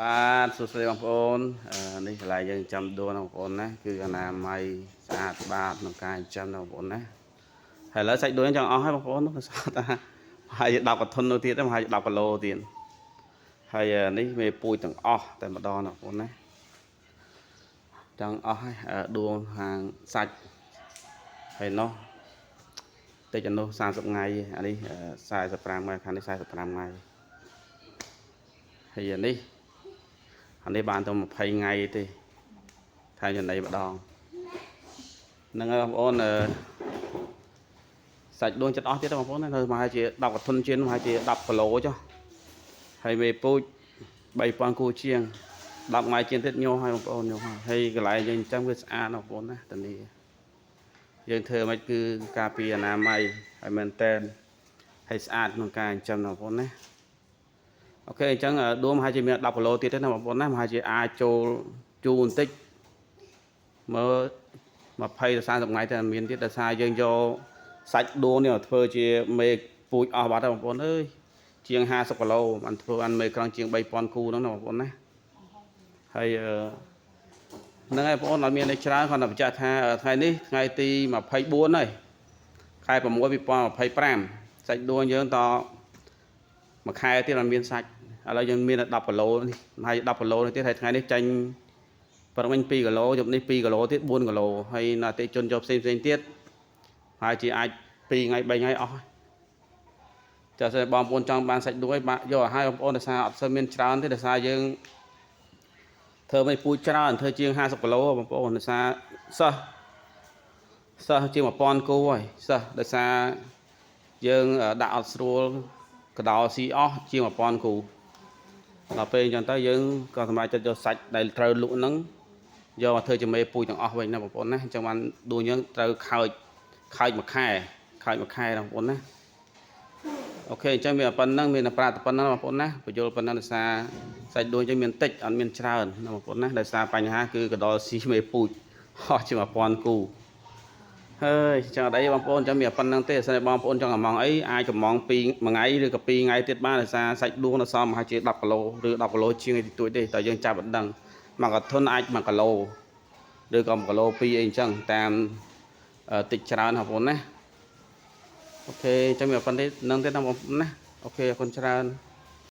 បាទសួស្តីបងប្អូននេះកន្លែងយើងចាំដួលបងប្អូនណាគឺអនាម័យស្អាតបាតក្នុងការចិញ្ចឹមណាបងប្អូនណាហើយឥឡូវសាច់ដួលចង់អស់ហើយបងប្អូននោះស្អាតថាប្រហែលជា10កធុននោះទៀតប្រហែលជា10គីឡូទៀតហើយនេះមេពូជទាំងអស់តែម្ដងណាបងប្អូនណាចង់អស់ហើយដួងហាងសាច់ហើយនោះតិចអានោះ30ថ្ងៃអានេះ45ថ្ងៃខាងនេះ45ថ្ងៃហើយអានេះអានេះបានទៅ20ថ្ងៃទេថែមចំណីម្ដងហ្នឹងហើយបងប្អូនសាច់ដួងចិត្តអស់ទៀតបងប្អូននៅប្រហែលជា10កធុនជាងប្រហែលជា10គីឡូចុះហើយមេពូជ3000គូជាង10ថ្ងៃជាងទៀតញោះហើយបងប្អូនញោះហើយហើយកន្លែងយើងចាំវាស្អាតបងប្អូនណាតានីយើងធ្វើមិនគឺការពារអនាម័យហើយមែនតែនហើយស្អាតក្នុងការចិញ្ចឹមបងប្អូនណាOK អញ្ចឹងដួងប្រហែលជាមាន10គីឡូទៀតទេណាបងប្អូនណាប្រហែលជាអាចចូលជូរបន្តិចមើល20ទៅ30ថ្ងៃតែមានទៀតដោយសារយើងយកសាច់ដួងនេះមកធ្វើជាមេពូជអស់បាត់ហើយបងប្អូនអើយជាង50គីឡូបានធ្វើបានមេក្រង់ជាង3000គូហ្នឹងណាបងប្អូនណាហើយអឺហ្នឹងហើយបងប្អូនអត់មានអីច្រើនគ្រាន់តែបញ្ជាក់ថាថ្ងៃនេះថ្ងៃទី24ហើយខែ6 2025សាច់ដួងយើងតមួយខែទៀតអត់មានសាច់ឥឡូវយើងមានតែ10គីឡូនេះហើយ10គីឡូនេះទៀតហើយថ្ងៃនេះចាញ់ប្រហែល2គីឡូយប់នេះ2គីឡូទៀត4គីឡូហើយនៅអតិជនយកផ្សេងផ្សេងទៀតហើយជាអាច2ថ្ងៃ3ថ្ងៃអស់ហើយចាសបងប្អូនចង់បានសាច់ដួយបាក់យកឲ្យហើយបងប្អូនដោយសារអត់សូវមានច្រើនទេដោយសារយើងធ្វើមិនពូជច្រើនធ្វើជាង50គីឡូបងប្អូនដោយសារសិស្សសិស្សជាង1000គូហើយសិស្សដោយសារយើងដាក់អត់ស្រួលកដោស៊ីអស់ជាង1000គូដល់ពេលអញ្ចឹងទៅយើងក៏សម្រេចចិត្តយកសាច់ដែលត្រូវលក់ហ្នឹងយកមកធ្វើជាមេពូជទាំងអស់វិញណាបងប្អូនណាអញ្ចឹងបានដួងយើងត្រូវខើចខើចមួយខែខើចមួយខែណាបងប្អូនណាOK អញ្ចឹងមានប៉ុណ្្នឹងមានតែប្រាក់តែប៉ុណ្្នឹងបងប្អូនណាបញ្យល់ប៉ុណ្្នឹងដោយសារសាច់ដួងអញ្ចឹងមានតិចអត់មានច្រើនណាបងប្អូនណាដោយសារបញ្ហាគឺកដលស៊ីមេពូជហោះជាង1000គូហើយចឹងអត់អីបងប្អូនចឹងមានប៉ុណ្្នឹងទេបើសិនជាបងប្អូនចង់កំងអីអាចកំង2មួយថ្ងៃឬក៏2ថ្ងៃទៀតបានដោយសារសាច់ដួងនៅសល់ប្រហែលជា10គីឡូឬ10គីឡូជាងឯទីទួចទេតែយើងចាប់អត់ដឹងមួយកធុនអាច1គីឡូឬក៏1គីឡូ2អីអញ្ចឹងតាមតិចច្រើនបងប្អូនណាOK ចឹងមានប៉ុណ្្នេះនឹងទេណាបងប្អូនណាOK អរគុណច្រើន។